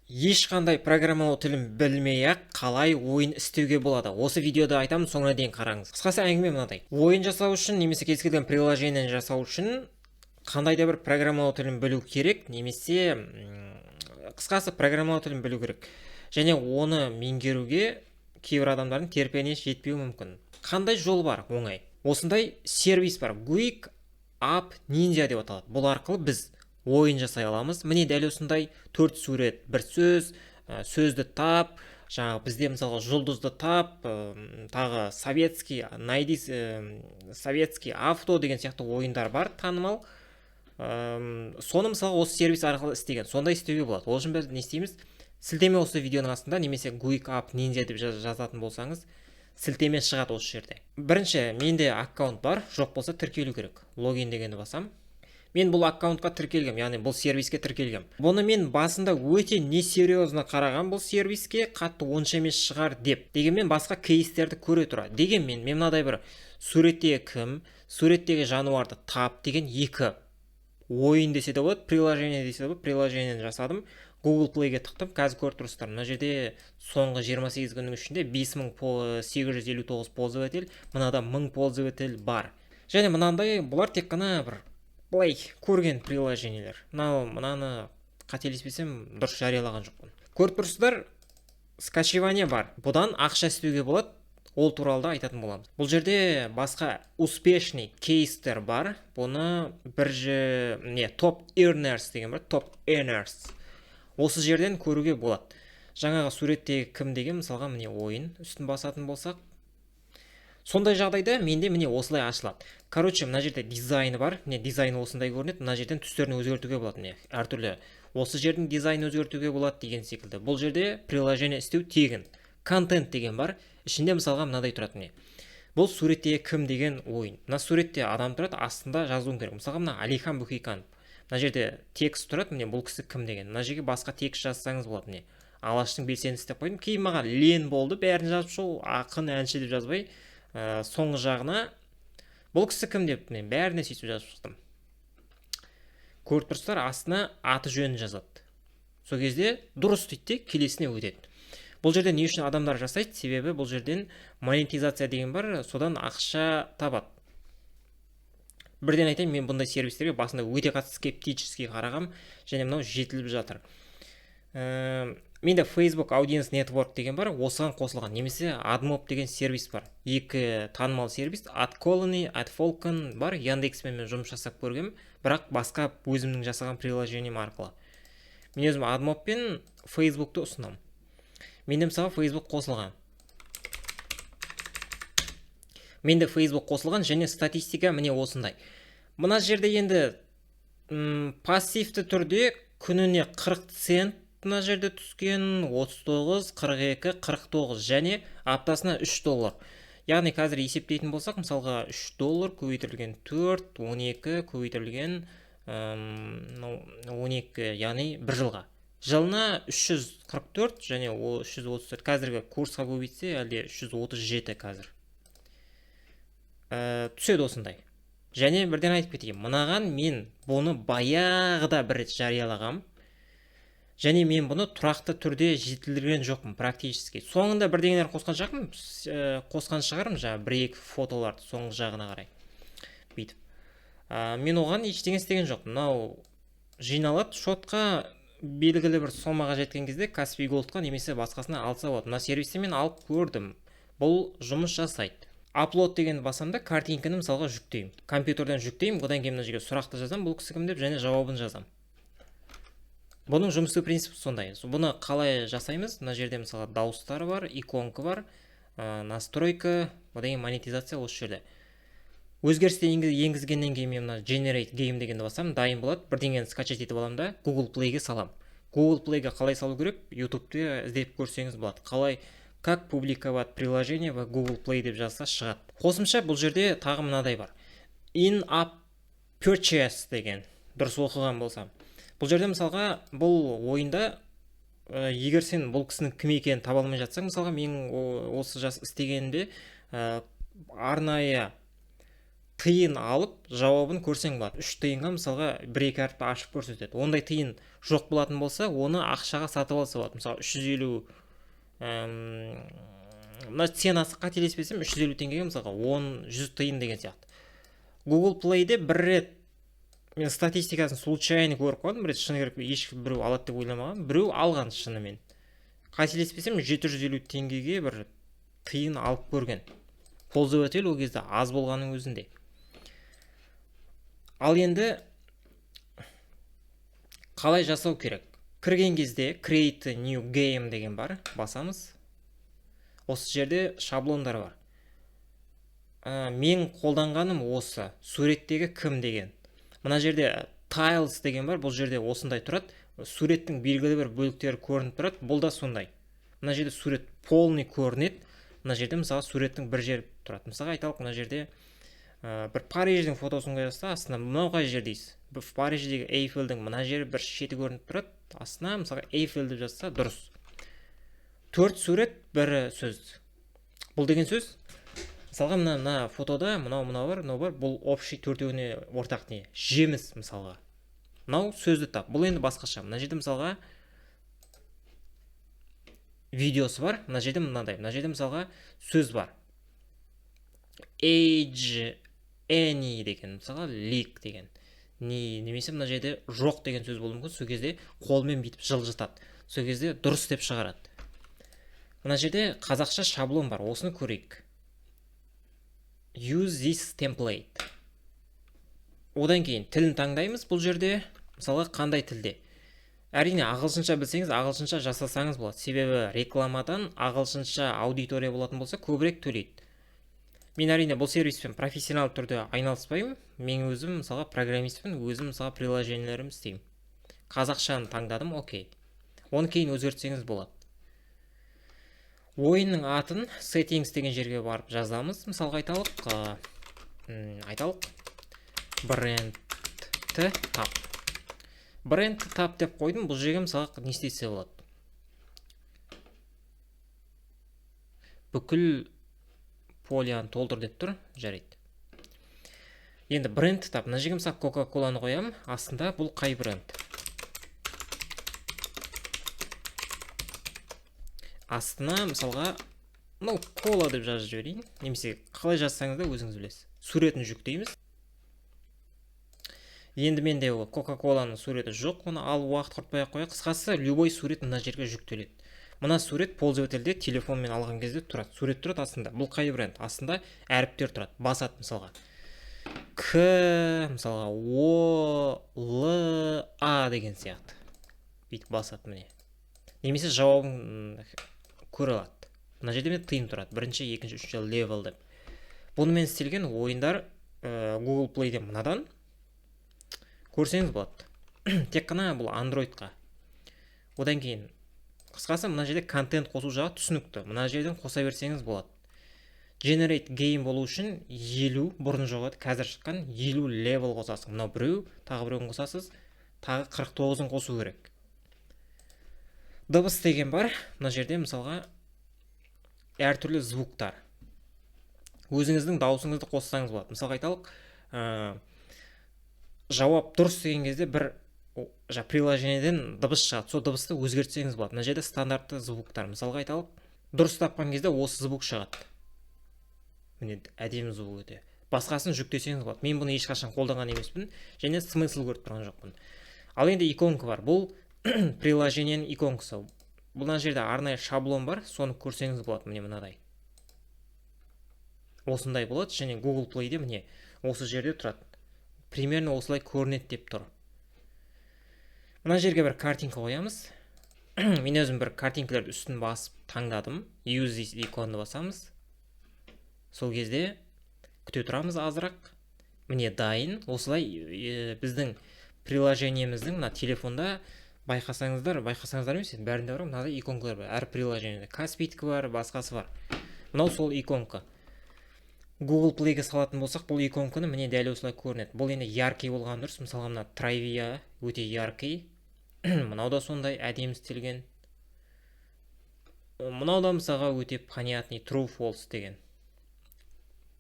Ешқандай программалау тілін білмей-ақ қалай ойын істеуге болады, осы видеода айтамын, соңына дейін қараңыз. Қысқасы, әңгіме мынадай: ойын жасау үшін немесе кез келген приложениені жасау үшін қандай да бір программалау тілін білу керек немесе қысқасы, программалау тілін білу керек. Және оны меңгеруге кейбір адамдардың терпениесі жетпеуі мүмкін. Қандай жол бар? Оңай, осындай сервис бар, Guick App Ninja деп аталады. Бұл арқылы біз ойын жасай аламыз. Міне, дәл осындай төрт сурет, бір сөз, сөзді тап, жаңағы бізде, мысалға, жұлдызды тап, тағы советский найди, советский авто деген сияқты ойындар бар танымал. Соны, мысалға, осы сервис арқылы істеген, сондай істеуге болады. Ол үшін біз не істейміз? Сілтеме осы видеоның астында немесе Guick App Ninja деп жазатын болсаңыз, сілтеме шығады осы жерде. Бірінші, менде аккаунт бар, жоқ болса, тіркелу керек. Логин дегенді басам. Мен бұл аккаунтқа тіркелгем, яғни бұл сервиске тіркелгем. Бұны мен басында өте несерьезно қараған, бұл сервиске қатты онша емес шығар деп. Дегенмен басқа кейстерді көре тұра, дегенмен мен мынадай бір суреттегі кім, суреттегі жануарды тап деген екі ойын десе де болады, приложение десе де болады, приложениені жасадым, Google Playге тықтым. Қазір көріп тұрсыздар, мына жерде соңғы 28 күннің ішінде 5859 пользователь, мынада 1000 пользователь бар. Және мынандай, бұлар тек қана бір былай көрген приложениелер. Мынау, мынаны, қателеспесем, дұрыс жариялаған жоқпын. Көріп тұрсыздар, скачивание бар, бұдан ақша істеуге болады, ол туралы да айтатын боламыз. Бұл жерде басқа успешный кейстер бар. Бұны бір не, топ earners деген бар, топ earners, осы жерден көруге болады. Жаңағы суреттегі кім деген, мысалға, міне, ойын үстін басатын болсақ, сондай жағдайда менде, міне, осылай ашылады. Короче, мына жерде дизайны бар, міне, дизайны осындай көрінеді. Мына жерден түстерін өзгертуге болады, міне, әртүрлі осы жердің дизайнын өзгертуге болады деген секілді. Бұл жерде приложение істеу тегін. Контент деген бар, ішінде, мысалға, мынадай тұрады. Міне, бұл суреттегі кім деген ойын. Мына суретте адам тұрады, астында жазуың керек. Мысалға, мына Әлихан Бөкейханов, мына жерде текст тұрады, міне, бұл кісі кім деген. Мына жерге басқа текст жазсаңыз болады. Міне, Алаштың белсендісі деп қойдым. Кейін маған лен болды бәрін жазып шығу, ақын, әнші деп жазбай, соңғы жағына бұл кісі кім деп мен бәріне сөйтіп жазып шықтым. Көріп тұрсыздар, астына аты жөнін жазады. Сол кезде дұрыс дейді де, келесіне өтеді. Бұл жерде не үшін адамдар жасайды? Себебі бұл жерден монетизация деген бар, содан ақша табады. Бірден айтайын, мен бұндай сервистерге басында өте қатты скептически қарағам. Және мынау жетіліп жатыр. Менде Facebook Audience Network деген бар, осыған қосылған, немесе AdMob деген сервис бар. Екі танымал сервис, AdColony, AdFalcon бар. Яндекспен мен жұмыс жасап көргем, бірақ басқа өзімнің жасаған приложением арқылы. Мен өзім AdMob пен Facebookты ұсынамын. Менде, мысалы, Facebook қосылған. Менде Facebook қосылған және статистика, міне, осындай. Мына жерде енді пассивті түрде күніне 40 цент мына жерде түскен, 39, 42, 49 және аптасына 3 доллар. Яғни қазір есептейтін болсақ, мысалға, 3 доллар көбейтілген 4, 12 көбейтілген 12, яғни бір жылға, жылына 344 және ол 334 қазіргі курсқа көбейтсе, әлде 337 қазір түседі осындай. Және бірден айтып кетейін, мынаған мен бұны баяғыда бір рет жариялағам және мен бұны тұрақты түрде жетілдірген жоқпын практически. Соңында бірдеңелер қосқан шығармын, қосқан шығармын, жаңағы бір екі фотоларды соңғы жағына қарай бүйтіп. Мен оған ештеңе істеген жоқпын. Мынау жиналады шотқа, белгілі бір сомаға жеткен кезде Каспи Голдқа немесе басқасына алса болады. Мына сервисті мен алып көрдім, бұл жұмыс жасайды. Upload дегенді басамын да, картинканы, мысалға, жүктеймін, компьютерден жүктеймін. Одан кейін мына жерге сұрақты жазамын, бұл кісі кім деп, және жауабын жазамын. Бұның жұмыс істеу принципі сондай. Бұны қалай жасаймыз? Мына жерде, мысалға, дауыстар бар, иконка бар, настройка, одан кейін монетизация. Осы жерде өзгерістер енгізгеннен кейін мен мына generate game дегенді басамын, дайын болады. Бірдеңені скачать етіп аламын да, Google Playге саламын. Google Playге қалай салу керек, Ютубте іздеп көрсеңіз болады. Қалай, как публиковать приложение в Google Play деп жазса, шығады. Қосымша бұл жерде тағы мынадай бар, in app purchase деген, дұрыс оқыған болсам. Бұл жерде, мысалға, бұл ойында егер сен бұл кісінің кім екенін таба алмай жатсаң, мысалға, мен осы жас істегенімде арнайы Тиын алып, жауабын көрсең болады. 3 тиынға мысалға 1-2 әріпті ашып көрсетеді. Ондай тиын жоқ болатын болса, оны ақшаға сатып алса болады. Мысалы, 350, мына ценасы қателеспесем, 350 теңгеге мысалға 10-100 тиын деген сияқты. Google Play'де бір рет мен статистикасын случайно көріп қалдым, бір рет, шыны керек, еш біреу алады деп ойламағанмын, біреу алған шынымен. Қателеспесем, 750 теңгеге бір тиын алып көрген. Пользователь ол кезде аз болғанның өзінде. Ал енді қалай жасау керек? Кірген кезде Create New Game деген бар, басамыз. Осы жерде шаблондар бар. Мен қолданғаным осы, суреттегі кім деген. Мына жерде Tiles деген бар, бұл жерде осындай тұрады. Суреттің белгілі бір бөліктері көрініп тұрады, бұл да сондай. Мына жерде сурет полный көрінеді. Мына жерде мысалы суреттің бір жері тұрады. Мысалға айталық, мына жерде бір Париждің фотосын қоясыз да, астына мынау қай жер дейсіз. Бір Париждегі Эйфельдің мына жері бір шеті көрініп тұрады. Астына мысалға Эйфель деп жазса дұрыс. 4 сурет, бір сөз. Бұл деген сөз, мысалға мына фотода мынау, мынау бар, мынау бар, бұл общий төртеуіне ортақ не? Жеміс мысалға. Мынау сөзді тап. Бұл енді басқаша. Мына жерде мысалға видеосы бар, мына жерде мынандай, мына жерде мысалға сөз бар. Age, any деген, мысалға leak деген. Не, немесе мына жерде жоқ деген сөз болуы мүмкін. Сол кезде қолмен бүйтіп жылжытады. Сол кезде дұрыс деп шығарады. Мына жерде қазақша шаблон бар, осыны көрейік. Use this template. Одан кейін тілін таңдаймыз бұл жерде. Мысалға қандай тілде? Әрине ағылшынша білсеңіз, ағылшынша жасасаңыз болады. Себебі рекламадан ағылшынша аудитория болатын болса, көбірек төлейді. Мен әрине бұл сервиспен профессионал түрде айналыспаймын. Мен өзім мысалға программистпін, өзім мысалға приложениелерімді істеймін. Қазақшаны таңдадым, окей. Оны кейін өзгертсеңіз болады. Ойынның атын settings деген жерге барып жазамыз. Мысалға айталық брендті тап. Брендті тап деп қойдым. Бұл жерге мысалға не істесе болады? Бүкіл поляны толтыр деп тұр. Жарайды. Енді брендті тап. Мына жерге мысалы Coca-Cola'ны қоямын. Астында бұл қай бренд? Астына мысалға мынау кола деп жазып жіберейін. Немесе қалай жазсаңыз да өзіңіз білесіз. Суретін жүктейміз. Енді менде ол Coca-Cola'ның суреті жоқ, оны алып уақыт құртпай ақ қояйық. Қысқасы, любой сурет мына жерге жүктеледі. Мына сурет пользовательде телефонмен алған кезде тұрады. Сурет тұрады астында. Бұл қай бренд? Астында әріптер тұрады. Басады мысалға. К, мысалға, О, Л, А деген сияқты. Бүйтіп басады міне. Немесе жауабын көре алады. Мына жерде міне тиын тұрады. Бірінші, екінші, үшінші левел деп. Бұнымен істелген ойындар Google Play'де мынадан көрсеңіз болады. Тек қана бұл Androidқа. Одан кейін қысқасы мына жерде контент қосу жағы түсінікті. Мына жерден қоса берсеңіз болады. Generate game болу үшін 50, бұрын жоқ еді, қазір шыққан 50 левел қосасың. Мынау біреу, тағы біреуін қосасыз, тағы қырық тоғызын қосу керек. Дыбыс деген бар. Мына жерде мысалға әртүрлі звуктар. Өзіңіздің дауысыңызды қоссаңыз болады. Мысалға айталық, жауап дұрыс деген кезде бір приложениеден дыбыс шығады. Сол дыбысты өзгертсеңіз болады. Мына жерде стандартты звуктар. Мысалға айталық, дұрыс тапқан кезде осы звук шығады. Міне әдемі звук өте. Басқасын жүктесеңіз болады. Мен бұны ешқашан қолданған емеспін және смысл көріп тұрған жоқпын. Ал енді иконка бар. Бұл приложениенің иконкасы. Бұл мына жерде арнайы шаблон бар, соны көрсеңіз болады. Міне мынадай. Осындай болады және Google Play'де міне осы жерде тұрады. Примерно осылай көрінеді деп тұр. Мына жерге бір картинка қоямыз. Мен өзім бір картинкалерді үстін басып таңдадым. Use this иконды басамыз. Сол кезде күте тұрамыз азырақ. Міне дайын. Осылай біздің приложениеміздің мына телефонда байқасаңыздар емес, енді бәрінде бар ғой, мынадай иконкалар бар. Әр приложениеде Каспийдікі бар, басқасы бар. Мынау сол иконка. Google Play'ге салатын болсақ, бұл иконканы міне дәл осылай көрінеді. Бұл енді яркий болған дұрыс. Мысалға мына Travia өте яркий. Мынау да сондай әдемі істелген. Мынау да мысалға өте понятный, true false деген.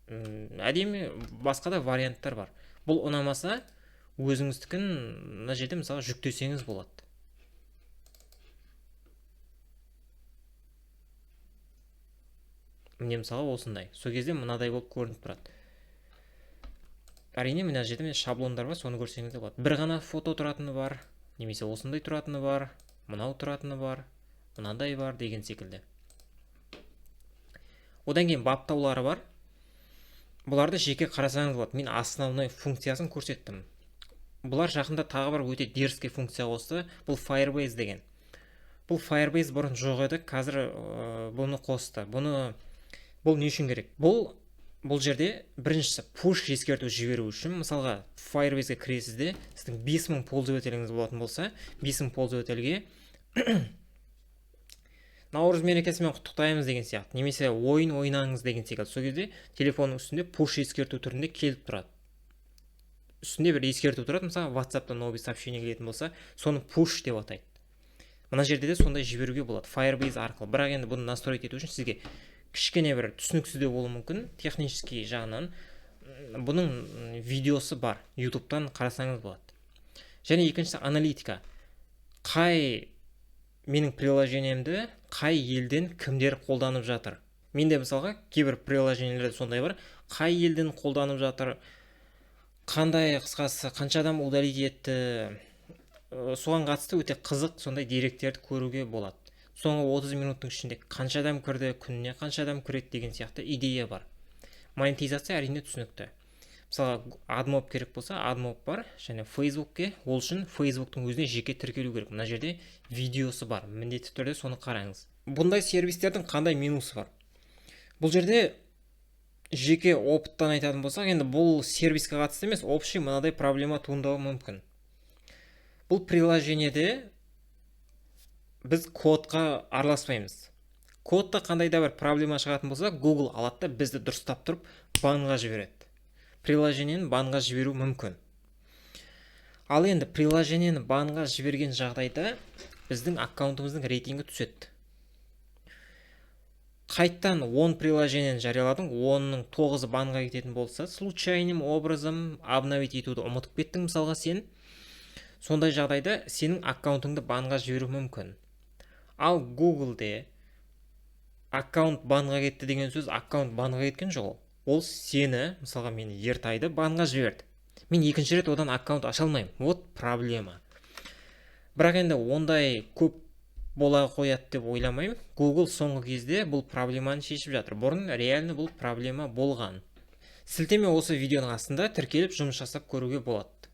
Әдемі басқа да варианттар бар. Бұл ұнамаса, өзіңіздікін мына жерде мысалы жүктесеңіз болады. Міне, мысалы, осындай. Сол кезде мынадай болып көрініп тұрады. Әрине, мына жерде міне шаблондар бар, соны көрсеңіз де болады. Бір ғана фото тұратыны бар, немесе осындай тұратыны бар, мынау тұратыны бар, мынандай бар деген секілді. Одан кейін баптаулары бар. Бұларды жеке қарасаңыз болады. Мен основной функциясын көрсеттім. Бұлар жақында тағы бір өте дерзкий функция қосты. Бұл Firebase деген. Бұл Firebase бұрын жоқ еді, қазір бұны қосты. Бұны, бұл не үшін керек? Бұл жерде біріншісі пуш ескерту жіберу үшін. Мысалға, Firebase-ге кіресіз де, сіздің 5000 пользователіңіз болатын болса, 5000 пользовательге наурыз мерекесімен құттықтаймыз деген сияқты, немесе ойын ойнаңыз деген секілді. Сол кезде телефонның үстінде пуш ескерту түрінде келіп тұрады, үстінде бір ескерту тұрады. Мысалы, WhatsAppта новый сообщение келетін болса, соны пуш деп атайды. Мына жерде де сондай жіберуге болады Firebase арқылы. Бірақ енді бұны настроить ету үшін сізге кішкене бір түсініксіз де болуы мүмкін технический жағынан. Бұның видеосы бар, Ютубтан қарасаңыз болады. Және екіншісі аналитика: қай менің приложениемді қай елден кімдер қолданып жатыр. Менде, мысалға, кейбір приложениелерде сондай бар: қай елден қолданып жатыр, қандай, қысқасы, қанша адам удалить етті, соған қатысты өте қызық сондай деректерді көруге болады. Соңғы 30 минуттың ішінде қанша адам кірді, күніне қанша адам кіреді деген сияқты идея бар. Монетизация, әрине, түсінікті. Мысалға, AdMob керек болса, AdMob бар. Және Фейсбукке, ол үшін Фейсбуктың өзіне жеке тіркелу керек. Мына жерде видеосы бар, міндетті түрде соны қараңыз. Бұндай сервистердің қандай минусы бар? Бұл жерде жеке опыттан айтатын болсақ, енді бұл сервиске қатысты емес, общий мынадай проблема туындауы мүмкін: бұл приложениеде біз кодқа араласпаймыз. Кодта қандай да бір проблема шығатын болса, Google алады да, бізді дұрыстап тұрып банға жібереді, приложениені банға жіберу мүмкін. Ал енді приложениені банға жіберген жағдайда біздің аккаунтымыздың рейтингі түседі. Қайттан 10 приложениені жарияладың, 10-ның 9-ы банға кететін болса, случайным образом обновить етуді ұмытып кеттің, мысалға, сен сондай жағдайда сенің аккаунтыңды банға жіберу мүмкін. Ал Гуглде аккаунт банға кетті деген сөз аккаунт банға кеткен жоқ, ол сені, мысалға, мені, Ертайды банға жіберді. Мен екінші рет одан аккаунт аша алмаймын. Вот проблема. Бірақ енді ондай көп бола қояды деп ойламаймын. Google соңғы кезде бұл проблеманы шешіп жатыр. Бұрын реально бұл проблема болған. Сілтеме осы видеоның астында, тіркеліп, жұмыс жасап көруге болады.